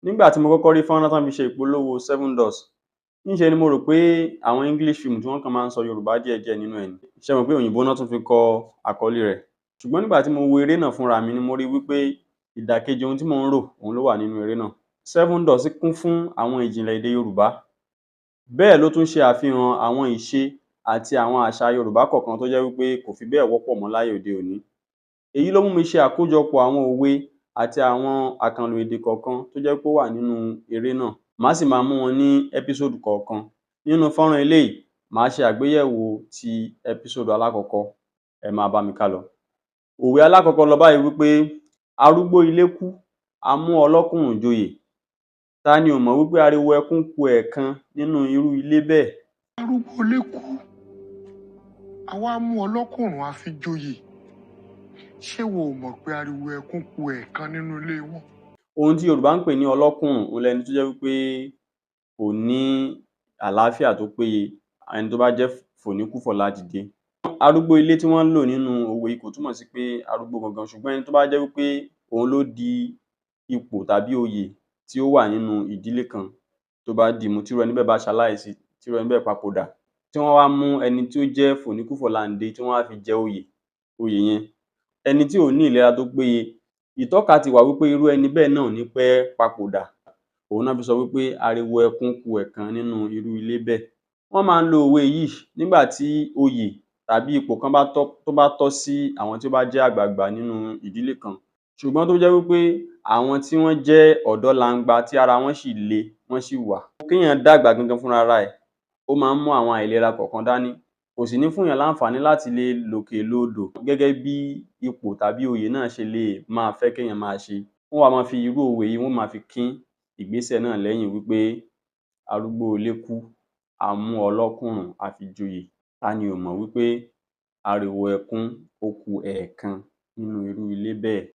Nígbà tí mo kọ́kọ́ rí fọ́nrán tán fi ṣe ìpolówó Seven Doors, ńṣe ni mo rò pé àwọn English film tí wọ́n kàn máa ń sọ Yorùbá díẹ̀díẹ̀ nínú ẹ̀ ni. Ṣé ẹ mọ̀ pé òyìnbó ná tún fi kọ àkọlé rẹ̀. Ṣùgbọ́n nígbà tí mo wo eré náà fúnra mi ni mo rí wí pé ìdàkejì ohun tí mò ń rò òun ló wà nínú eré náà. Seven Doors kún fún àwọn ìjìnlẹ̀ èdè Yorùbá, bẹ́ẹ̀ ló tún ṣe àfihàn àwọn ìṣe àti àwọn àṣà Yorùbá kọ̀ọ̀kan tó jẹ́ wí pé kò fi bẹ́ẹ̀ wọ́pọ̀ mọ́ láyé òde òní. Èyí ló mú mi ṣe àkójọpọ̀ àwọn òwe àti àwọn àkànlò èdè kọ̀ọ̀kan tó jẹ́ pé ó wà nínú eré náà. Màá sì máa mú wọn ní episode kọ̀ọ̀kan. Nínú fọ́nrán eléyìí, màá ṣe àgbéyẹ̀wò ti episode alákọ̀ọ́kọ́. Ẹ máa bá mi kálọ. Òwe alákọ̀ọ́kọ́ lọ báyìí wí pé arúgbó ilé kú, a mú ọlọ́kùnrùn joyè. Ta ni ò mọ̀ wí pé ariwo ẹkún ku ẹ̀ẹ̀kan nínú irú ilé bẹ́ẹ̀? Arúgbó ilé kú, a wá mú ọlọ́kùnrùn a fi joyè. Ṣé wo ò mọ̀ pé ariwo ẹkún ku ẹ̀ẹ̀kan nínú ilé wọn? Ohun tí Yorùbá ń pè ní ọlọ́kùnrùn òun lẹni tó jẹ́ wí pé kò ní àlàáfíà tó péye, ẹni tó bá jẹ́ fòníkúfọ̀ládìde. Arúgbó ilé tí wọ́n ń lò nínú òwe yìí kò túmọ̀ sí pé arúgbó gangan, ṣùgbọ́n ẹni tó bá jẹ́ wí pé òun ló di ipò tàbí oyè tí ó wà nínú ìdílé kan tó bá dìímú, tírú ẹni bẹ́ẹ̀ bá ṣaláìsí, tírú ẹni bẹ́ẹ̀ papòdà, tí wọ́n wá mú ẹni tí ó jẹ́ fòníkúfọ̀láǹde tí wọ́n wá fi jẹ oyè oyè yẹn, ẹni tí ò ní ìlera tó péye, ìtọ́ka ti wà wí pé irú ẹni bẹ́ẹ̀ náà ò ní pẹ́ papòdà. Òun ná fi sọ wí pé ariwo ẹkún ku ẹ̀ẹ̀kan nínú irú ilé bẹ́ẹ̀. Wọ́n máa ń lo òwe yìí nígbà tí oyè tàbí ipò kan bá tọ́ tó bá tọ́ sí àwọn tí ó bá jẹ́ àgbààgbà nínú ìdílé kan, ṣùgbọ́n tó jẹ́ wí pé àwọn tí wọ́n jẹ́ ọ̀dọ́ langba tí ara wọn ṣì le, wọ́n ṣì wà. Kéèyàn dàgbà gangan fúnra ra ẹ̀, ó máa ń mú àwọn àìlera kọ̀ọ̀kan dání. Kò sì ní fúnyàn láǹfààní láti lè lòkè loodò gẹ́gẹ́ bí ipò tàbí oyè náà ṣe lè máa fẹ́ kéèyàn máa ṣe. Wọ́n wá máa fi irú òwe yìí, wọ́n máa fi kín ìgbésẹ̀ náà lẹ́yìn wí pé arúgbó ilé kú, a mú ọlọ́kùnrùn a fi joyè. Ta ni ò mọ̀ wí pé ariwo ẹkún ó ku ẹ̀ẹ̀kan nínú irú ilé bẹ́ẹ̀?